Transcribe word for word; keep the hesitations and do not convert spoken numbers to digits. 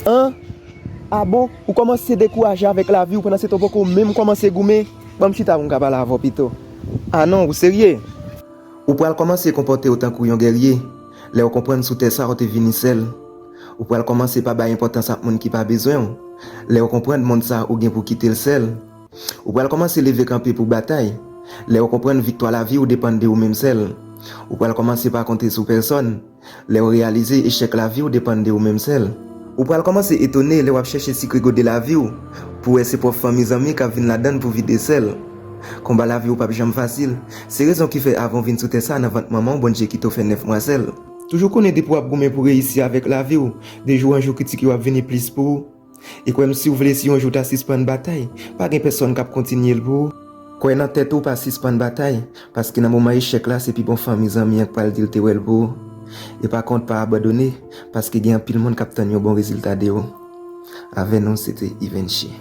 An? A bon? Ou kòmanse dekouraje avèk lavi w pandan se tan w poko menm kòmanse goumen? Ban m chita pou m ka pale avè w pito. A non, ou serye? Ou pral kòmanse konpòte w tankou yon gèrye lè w konprann sou tè sa a w te vini sèl. Ou pral kòmanse pa bay enpòtans ak moun ki pa bezwen w lè w konprann mond sa a ou gen pou kite l sèl. Ou pral kòmanse leve kanpe pou batay lè w konprann viktwa lavi w depann de ou menm sèl. Ou pral kòmanse pa konte sou pèsòn lè w reyalize echèk lavi w depann de ou menm sèl. Ou pral kòmanse etone lè w ap chèche sikre gode lavi w pou wè se pwòp fanmi zanmi k ap vin ladan l pou vide sèl. Konba lavi w p ap janm fasil. Se rezon ki fè avan w vin sou tè sa a nan vant manman w, Bondye kite w fè nèf mwa sèl. Toujou konnen depi w ap goumen pou reyisi avèk lavi w, de jou an jou kritik yo ap vini plis pou ou. E kwè m, si w vle, si yon jou w ta sispann batay, pa gen pèsonn k ap kontinye l pou ou. Kwè nan tèt ou, pa sispann batay, paske nan moman echèk la, se pi bon fanmi zanmi an k pral di l te wè l pou ou. E pa kont, pa abandone, paske gen anpil moun k ap tann yon bon rezilta de ou. Avè nou, se te Yvenchi.